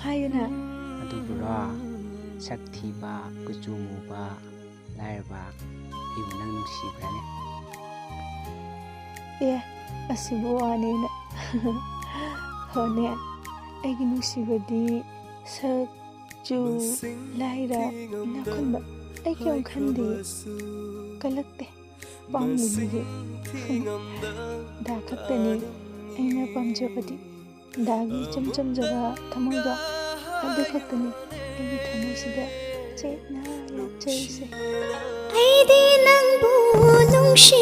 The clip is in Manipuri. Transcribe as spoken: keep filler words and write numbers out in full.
ꯍꯥꯏꯌꯨꯅ꯫ ꯑꯗꯨꯕꯨꯔꯣ, ꯁꯛ ꯊꯤꯕ, ꯀꯨꯆꯨ ꯃꯨꯕ, ꯂꯥꯏꯔꯕ, ꯑꯩꯕꯨ ꯅꯪ ꯅꯨꯡꯁꯤꯕ꯭ꯔꯥꯅꯦ? ꯑꯦ, ꯑꯁꯤꯕꯨ ꯋꯥꯅꯦꯅ꯫ ꯍꯣꯅꯦ, ꯑꯩꯒꯤ ꯅꯨꯡꯁꯤꯕꯗꯤ ꯁꯛ, ꯆꯨ, ꯂꯥꯏꯔ, ꯏꯅꯥꯛ ꯈꯨꯟꯕ ꯑꯩ ꯀꯩꯝ ꯈꯟꯗꯦ꯫ ꯀꯜꯂꯛꯇꯦ꯫ ꯄꯥꯝꯃꯤꯁꯤꯗꯤ ꯗꯥ ꯈꯛꯇꯅꯤ ꯑꯩꯅ ꯄꯥꯝꯖꯕꯗꯤ꯫ ꯗꯥꯒꯤ ꯏꯆꯝ ꯆꯝꯖꯕ ꯊꯃꯣꯏꯗꯣ, ꯑꯗꯨ ꯈꯛꯇꯅꯤ ꯑꯩꯒꯤ ꯊꯃꯣꯏꯁꯤꯗ ꯆꯦꯠꯅ ꯌꯣꯛꯆꯔꯤꯁꯦ꯫ ꯑꯩꯗꯤ ꯅꯪꯕꯨ ꯅꯨꯡꯁꯤ